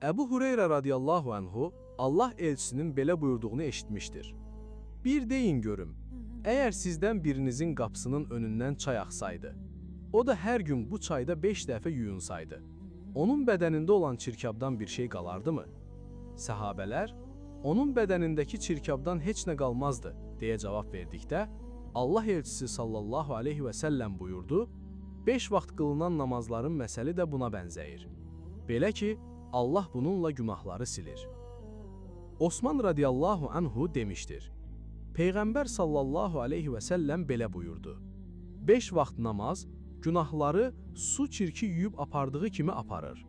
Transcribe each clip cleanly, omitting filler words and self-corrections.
Əbu Hüreyrə radiyallahu anhu Allah elçisinin belə buyurduğunu eşitmişdir. Bir deyin görüm, əgər sizdən birinizin qapısının önündən çay axsaydı, o da hər gün bu çayda 5 dəfə yuyunsaydı, onun bədənində olan çirkabdan bir şey qalardı mı? Səhabələr, onun bədənindəki çirkabdan heç nə qalmazdı, deyə cavab verdikdə, Allah elçisi sallallahu aleyhi və səlləm buyurdu, 5 vaxt qılınan namazların məsəli də buna bənzəyir. Belə ki, Allah bununla günahları silir. Osman radiyallahu anhu demişdir, Peyğəmbər sallallahu aleyhi və səlləm belə buyurdu, 5 vaxt namaz günahları su çirki yuyub apardığı kimi aparır.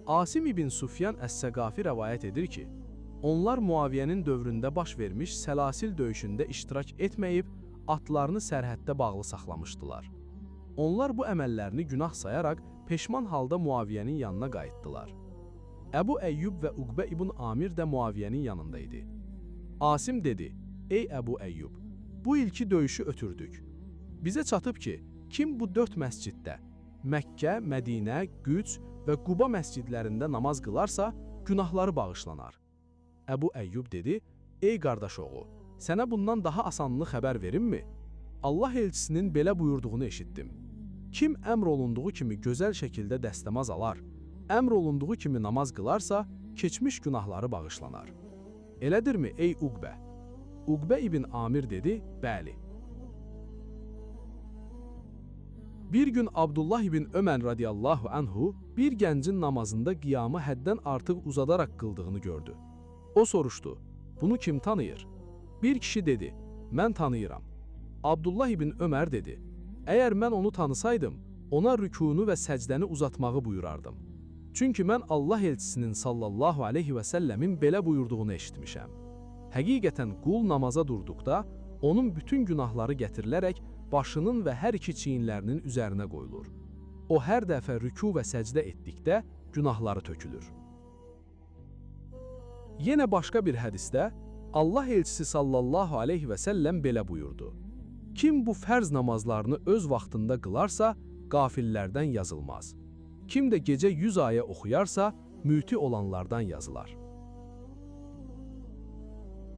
Asim ibn Sufyan Əs-Səqafi rəvayət edir ki, onlar Muaviyyənin dövründə baş vermiş səlasil döyüşündə iştirak etməyib, atlarını sərhəddə bağlı saxlamışdılar. Onlar bu əməllərini günah sayaraq peşman halda Muaviyyənin yanına qayıtdılar. Əbu Əyyub və Uqbə ibn Amir də Muaviyyənin yanında idi. Asim dedi, ey Əbu Əyyub, bu ilki döyüşü ötürdük. Bizə çatıb ki, kim bu 4 məsciddə, Məkkə, Mədinə, Qüds və Quba məscidlərində namaz qılarsa, günahları bağışlanar. Əbu Əyyub dedi, ey qardaşoğlu, sənə bundan daha asanını xəbər verimmi? Allah elçisinin belə buyurduğunu eşitdim. Kim əmr olunduğu kimi gözəl şəkildə dəstəmaz alar, əmr olunduğu kimi namaz qılarsa, keçmiş günahları bağışlanar. Elədirmi, ey Uqbə? Uqbə ibn Amir dedi, bəli. Bir gün Abdullah ibn Ömər radiyallahu anhu bir gəncin namazında qiyamı həddən artıq uzadaraq qıldığını gördü. O soruşdu, bunu kim tanıyır? Bir kişi dedi, mən tanıyıram. Abdullah ibn Ömər dedi, əgər mən onu tanısaydım, ona rükunu və səcdəni uzatmağı buyurardım. Çünki mən Allah elçisinin sallallahu aleyhi və səlləmin belə buyurduğunu eşitmişəm. Həqiqətən qul namaza durduqda, onun bütün günahları gətirilərək başının və hər iki çiyinlərinin üzərinə qoyulur. O hər dəfə rükû və səcdə etdikdə günahları tökülür. Yenə başqa bir hədisdə Allah elçisi sallallahu aleyhi və səlləm belə buyurdu. Kim bu fərz namazlarını öz vaxtında qılarsa, qafillərdən yazılmaz. Kim də gecə 100 ayə oxuyarsa, müti olanlardan yazılar.